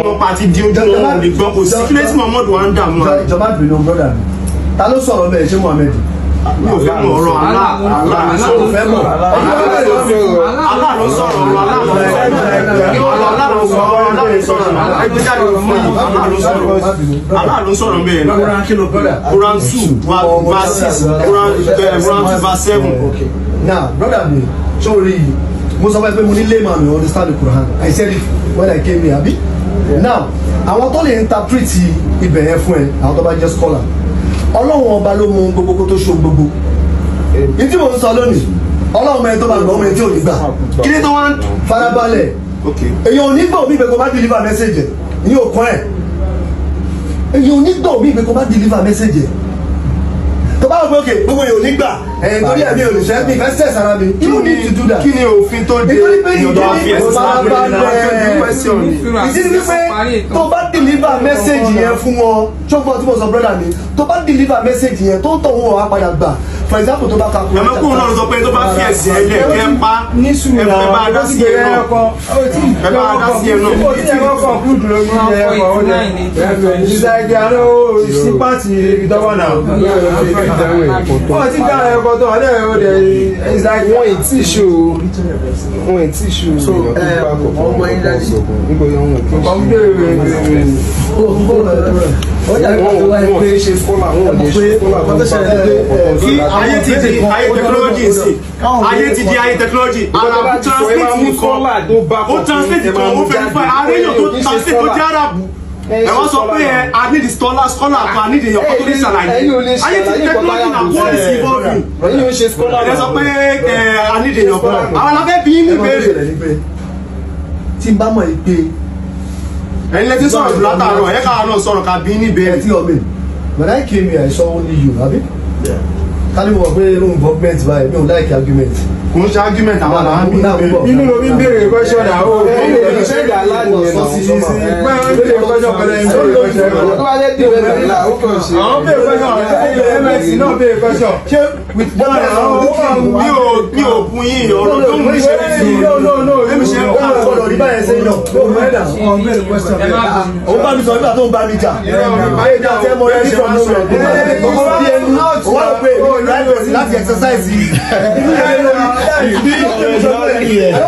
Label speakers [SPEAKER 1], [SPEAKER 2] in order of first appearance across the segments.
[SPEAKER 1] Wọn pa ti di ojú wọn, ò lè gbọ́, kò sí kí lẹ́sìn Muhammad wa ń dààmú wa.
[SPEAKER 2] Ìjọba bínú, brother mi, ta ló sọ̀rọ̀ bẹ́ẹ̀? Ṣé Muhammed?
[SPEAKER 1] Mi ò fẹ́ mọ̀ ọ̀rọ̀ Allah. Allah
[SPEAKER 2] Ṣé o fẹ́ mọ̀?
[SPEAKER 1] Allah ló sọ̀rọ̀, ọ̀rọ̀ Allah ló sọ̀rọ̀, ọ̀rọ̀ Allah ló sọ̀rọ̀, ọ̀rọ̀ Allah ló sọ̀rọ̀. Ẹgbẹ́ jáde fún yìí, Allah ló sọ̀rọ̀, Allah ló sọ̀rọ̀ bẹ́ẹ̀ náà. Quran 2 verse 6, Quran 2 verse 7.
[SPEAKER 2] Okay. Now, brother mi, sorry, mo sọ fún ẹ pé mo ní layman mi understand the Quran. I said it when I came here, abi? Now, àwọn tó lè interpret ibẹ̀ yẹn fún ẹ, àwọn tó bá jẹ́ scholar, Ọlọ́run ọba ló mú gbogbo kó tó ṣe gbogbo. Ní tí mo ń sọ lónìí, Ọlọ́run mọ ẹni tó máa gbọ́, ọmọ ẹni tí ò ní gbà.
[SPEAKER 1] Kí ni tó wá ń.
[SPEAKER 2] Farabalẹ̀. Èèyàn ò ní gbọ́ omi ìgbẹ́ kó má deliver message ẹ̀ ní òkun ẹ̀. Èèyàn ò ní gbọ́ omi ìgbẹ́ kó má deliver message ẹ̀. Tó bá wọ pé okay, gbogbo èèyàn ò ní gbà ẹ̀, torí ẹ̀mí ò lè ṣẹ́ mi fẹ́ sẹ̀ sára mi. You don't need to do that.
[SPEAKER 1] Kí ni òfin tó dé
[SPEAKER 2] Nítorí pé
[SPEAKER 1] ìyọ̀dọ̀
[SPEAKER 2] ìdí
[SPEAKER 1] àfi ẹ̀sìn
[SPEAKER 2] farabalẹ̀.
[SPEAKER 1] Question ni.
[SPEAKER 2] Ìdí ni wípé tó bá deliver message yẹn fún wọn, ṣọ́gbọ́n tí mo sọ, brother mi, tó bá deliver message yẹn, tó ń tọ̀ wọn wá padà gbà. For example, tó bá ka
[SPEAKER 1] Ẹ̀mẹ́kùn náà sọ pé tó bá fi ẹ̀sìn ẹ̀ lẹ̀ kẹ́ ẹ pa
[SPEAKER 3] Ní sùúrù.
[SPEAKER 1] ẹ bá a dá sí ẹ náà. Ẹ bá a dá sí ẹ náà.
[SPEAKER 3] Ó ti ẹ̀kọ́ conclude lórí ẹ̀kọ́ ó jẹ́ ìṣàgì àná ó sí pàtì ìdọ́wọ́ náà. Ó ti dá ẹ̀kọ́ tó ọ̀dẹ́ ó dẹ̀ ìṣàgì.
[SPEAKER 4] Wọ́n ì tí ṣó, wọ́n ì tí ṣó èèyàn tó bá kọ̀
[SPEAKER 5] Ọmọ yín dájú.
[SPEAKER 4] nítorí wọn kì í
[SPEAKER 3] Ọ̀n
[SPEAKER 4] ṣe
[SPEAKER 3] béèrè.
[SPEAKER 5] Ó dàbí
[SPEAKER 4] wọn
[SPEAKER 5] pé wáyé
[SPEAKER 4] wọn
[SPEAKER 5] pé
[SPEAKER 4] kì í ṣe scholar, wọn ò lè ṣe scholar tó
[SPEAKER 5] ọkọ tó
[SPEAKER 4] bá
[SPEAKER 5] ṣẹlẹ̀ ni pé
[SPEAKER 1] Kí ayé ti di ayé technology sí, ayé ti di ayé technology. Arabu translate nìkan, ó translate kan, ó fẹ́ fẹ́ aréyàn tó translate tó jẹ́ Arabu. Ẹ wọ́n sọ pé ẹ I need scholar, scholar kan, I need èèyàn kan tó lè ṣàlàyé.
[SPEAKER 4] Ẹ̀yin ò lè
[SPEAKER 1] Ayé ti di
[SPEAKER 4] ṣàlàyé.
[SPEAKER 1] Technology na world is evolving.
[SPEAKER 4] Ẹ̀yin ò ṣe scholar.
[SPEAKER 1] Ẹ sọ pé ẹ I need èèyàn kan, àwọn aláfẹ́ bí ní
[SPEAKER 2] Ẹ mọ̀ tó
[SPEAKER 1] ìbéèrè.
[SPEAKER 2] ṣẹlẹ̀ ni pé tí n bá mọ̀ yìí pé
[SPEAKER 1] Ẹ̀yin lẹ́tí sọ̀rọ̀ jù látàárọ̀, ẹ̀ káà náà sọ̀rọ̀ ká bí ní
[SPEAKER 2] ẹ
[SPEAKER 1] ìbéèrè.
[SPEAKER 2] tí ọmọ mi, when I came here, I saw only you, abi? Ká ní mo mọ̀ pé irú involvement báyìí, mi ò like argument.
[SPEAKER 1] Kò ń ṣe argument, àwọn làwọn bí ní
[SPEAKER 2] Náà,
[SPEAKER 1] ìbéèrè.
[SPEAKER 3] Inú ló fi ń béèrè question náà ó.
[SPEAKER 4] Ẹ̀yin ò lè ṣe ìdá aláàníyàn náà.
[SPEAKER 3] Béèrè question pẹ̀lú ẹ̀yin béèrè question.
[SPEAKER 4] Tó bá jẹ́ dìbẹ̀ náà, ó kàn ṣe.
[SPEAKER 3] Àwọn béèrè question, MSc náà béèrè question.
[SPEAKER 2] Ṣé with
[SPEAKER 1] Mi ò bú yín, ọ̀rọ̀ tó ń ṣe sí
[SPEAKER 3] No, no, no.
[SPEAKER 1] Èmi ṣe ń
[SPEAKER 2] ó gbọ́dọ̀ rí báyẹn ṣe yàn
[SPEAKER 3] Wọ́n béèrè question.
[SPEAKER 2] Ó bá mi sọ nígbà tó ń bá mi jà ayé ìjà tẹ́ mọ rẹ́dí from nowhere ó bí ẹnu ó wá pé right person láti exercise inú yẹn lórí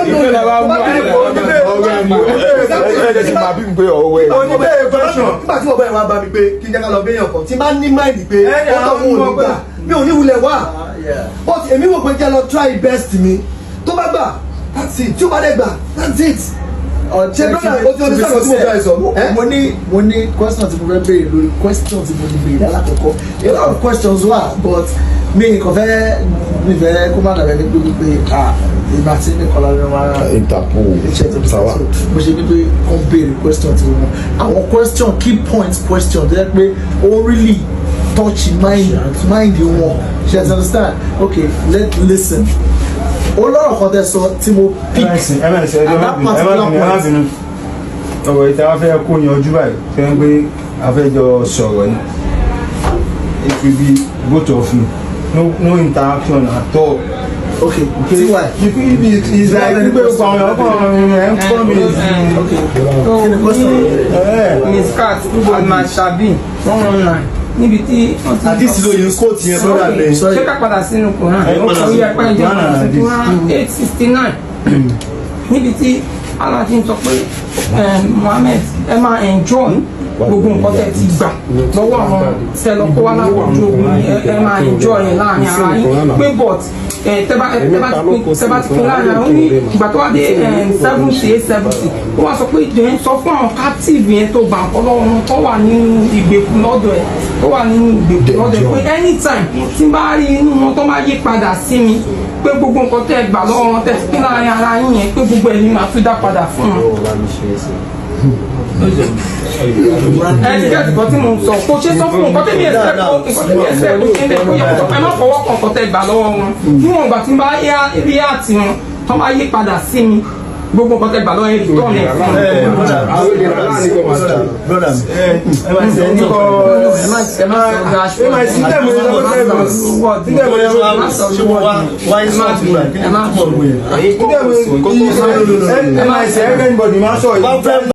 [SPEAKER 4] Ìfẹ́ la bá mú ẹ̀ ti máa bí mi pé ọ̀wẹ́.
[SPEAKER 3] Oníbẹ̀rẹ̀ question.
[SPEAKER 2] Nígbà tí wọ́n bá yẹn wá bá mi pé kí n jẹ́ ká lọ béèyàn kan, tí n bá ní mind pé ó tọ́ wọn ò ní gbà, mi ò ní wulẹ̀ wá, but èmi wò pé jẹ́ lọ try best mi. Tó bá gbà, that's it. Tí ó bá dẹ̀ gbà, that's it. Ṣe brother, o ti understand what mo fẹ́ sọ?
[SPEAKER 5] Mo ní question tí mo fẹ́ béèrè lórí question tí mo ti béèrè alákọ̀ọ́kọ́. A lot of questions wà, but mi kò fẹ́, mi fẹ́ kó má dàbẹ̀ ní pé wípé ah, ìgbà tí mi kọ́ lọ́dún máa
[SPEAKER 4] Interpol.
[SPEAKER 5] Iṣẹ́ tó
[SPEAKER 4] Sawa.
[SPEAKER 5] so mo ṣe ní pé kàn béèrè question tí wọn, àwọn question, key point question tó yẹ pé ó really touch mind wọn. Ṣe you understand? Okay, let listen. Ó lọ́rọ̀ kan tẹ́ sọ tí mo pick
[SPEAKER 3] MSc, MSc, ẹ
[SPEAKER 5] at that
[SPEAKER 3] má bínú, ẹ má
[SPEAKER 5] particular
[SPEAKER 3] bínú, ẹ má
[SPEAKER 5] point.
[SPEAKER 3] bínú. Ọ̀rọ̀ ìta wa fẹ́ kó yanjú báyìí fẹ́ ń pé a fẹ́ jọ sọ̀rọ̀ ni. It will be both of you, no interaction at all.
[SPEAKER 5] Okay, ty.
[SPEAKER 3] You could be, it's like pé gbogbo àwọn ọkọ ẹ̀ ń kọ́ mi.
[SPEAKER 5] Okay, kí ni question?
[SPEAKER 6] Mishkat Al-Masabih 119, níbi tí wọ́n ti.
[SPEAKER 2] Àdìsí ló yẹn kóòtù yẹn, brother mi.
[SPEAKER 5] Sorry.
[SPEAKER 6] Ṣé ká padà sínú Quran?
[SPEAKER 1] Ẹ padà
[SPEAKER 6] Ó
[SPEAKER 1] sí
[SPEAKER 6] yẹ pé ẹ jẹ́
[SPEAKER 3] Quran
[SPEAKER 6] padà
[SPEAKER 3] and
[SPEAKER 6] sí
[SPEAKER 3] Hadith.
[SPEAKER 6] Quran 869, níbi tí Allah ti ń sọ pé Muhammad, ẹ máa enjoy gbogbo nǹkan tẹ́ ti gbà lọ́wọ́ àwọn tẹ́ lọ kó wá látọjú ogun, ẹ máa enjoy ẹ̀ láàrin ara yín, pé but tẹ́ bá ti pín láàrin ara yín, ní ìgbà tó wá dé 70 8 70, ó wá sọ pé jẹ́ sọ fún àwọn captive yẹn tó gbà nǹkan lọ́wọ́ wọn, tó wà nínú ìgbèkùn lọ́dọ̀ ẹ̀, tó wà nínú ìgbèkùn lọ́dọ̀ ẹ̀, pé anytime tí n bá rí inú wọn tó bá yí padà sí mi, pé gbogbo nǹkan tẹ́ gbà lọ́wọ́ wọn, tẹ́ ti pín láàrin ara yín yẹn, pé gbogbo ẹ̀ ni màá tún dá padà fún wọn. Ẹ ti kẹ́sì kan tí mo ń sọ, kò ṣe sọ fún nǹkan tẹ́mi ẹ̀sẹ̀ kó, nǹkan tẹ́mi ẹ̀sẹ̀ kó ṣe ń bẹ̀, kó yẹ kó sọ pé ẹ má fọwọ́ kan nǹkan tẹ́ gbà lọ́wọ́ wọn, níwọ̀n ìgbà tí n bá rí àti wọn tó bá yí padà sí mi, gbogbo nǹkan tẹ́ gbà lọ́wọ́ yẹn tọ́ mi fún mi.
[SPEAKER 2] Brother mi.
[SPEAKER 3] Ẹ máa ṣe ní kọ́.
[SPEAKER 6] Ẹ má sọ.
[SPEAKER 3] Ẹ máa ṣe tẹ́ mo yẹ sọ.
[SPEAKER 2] Ṣé mo wá wáyé sọ́ọ̀tì gbà kí ni túmọ̀ gbé yẹn?
[SPEAKER 3] Ẹ máa ṣe everybody máa sọ yìí.